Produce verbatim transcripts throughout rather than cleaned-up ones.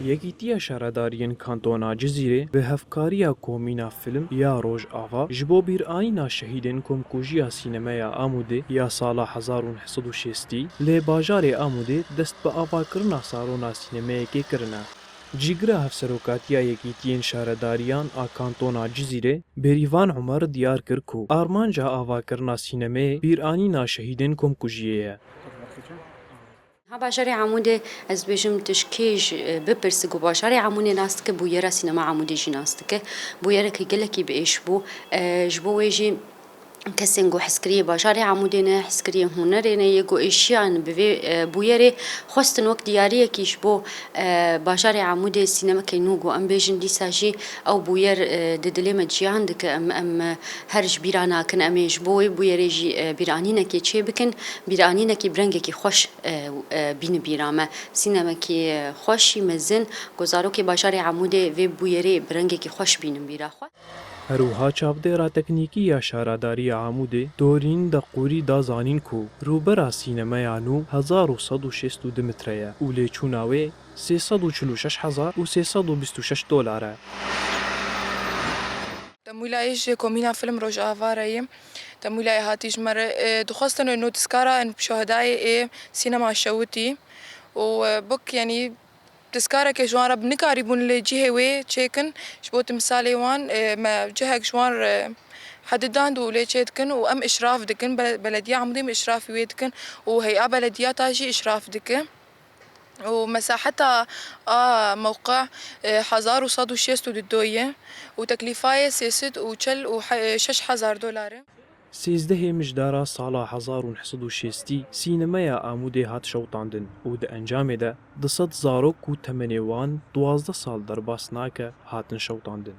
Yekîtiya Şaredariyên Kantona Cizîrê bi hevkariya Komîna Fîlm ya Rojava ji bo bîranîna şehîdên komkujiya sînemeya Amûdê ya sala hezar û neh sed û şêstî li bajarê Amûdê dest bi avakirina salona sînemeyekê kirine. Cîgira Hevserokatiya Yekîtiyên Şaredariyan a Kantona Cizîrê Bêrîvan Umer diyar kir ku armanca avakirina sînemeyê bîranîna şehîdên komkujiyê ye. Ha bajarê Amûdê ez dibêjim tu ji kê ji, e, bipirsî ku bajarê Amûdê nas dike, bûyera sînema Amûdê jî nas dike. Bûyereke gelekî bi êş bû. E, ji bo wê jî kesên ku hezkiriyê bajarê Amûdê ne, hezkiriyê hunerê ne, yê ku êşiyan bi vê, e, bûyerê xwestin wek diyariyekî ji bo, e, bajarê Amûdê sînemekê nû ku em bêjin dîsa jî ew bûyer, e, di dilê me ciyan dike. Em, em, e, her ji bîra nakin. Em ê ji bo wê bûyerê jî, e, bîranînekê çê bikin. Bîranînekî bi rengekî xweş, e, e, bîne bîra me. Sînemekî, e, xweşî mezin, ku zarokê bajarê Amûdê vê bûyerê bi rengekî xweş bînin bîra xwe. Her wiha çavdêra teknîkî ya Şaredariya Amûdê Dorîn Deqûrî da zanîn ku rûbera sînemeya nû hezar û sed û şêst û du metre ye û lêçûna wê sê sed û çil û şeş hezar û sê sed û bîst û şeş dolar e. Temwîlayê ji Komîna Fîlm Rojava re ye. Temwîlayê hatî ji me re, e, dixwestin notîskara en şuhedayê ê sînema şewitî û, e, bik, yanî tezkareke ji wan re bi nikarîbûn lê cihê wê çêkin. Ji bo timsalê wan, e, me cihek ji wan re hedidan û lê çê dikin û em îşraf dikin. Be-, Belediya Amûdê em îşrafî wê dikin û heya belediya ta jî îşraf dike. Û mesaheta a mewqe, e, hezar û sed û şêst û du ye û teklîfayê sê sed û çil û şeş hezar dolar e. Sêzdehê mijdara sala hezar û neh sed û şêstî sînemeya Amûdê hat şewitandin û di encamê de du sed zarok ku temenê wan duwazdeh sal derbas nake hatin şewitandin.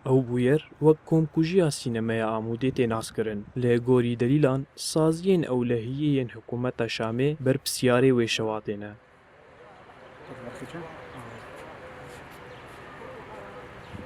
Ew bûyer wek komkujiya sînemeya Amûdê tê naskirin. Li gorî delîlan, saziyên ewlehiyê yên hikûmeta Şamê berpirsiyarê wê şewatê ne.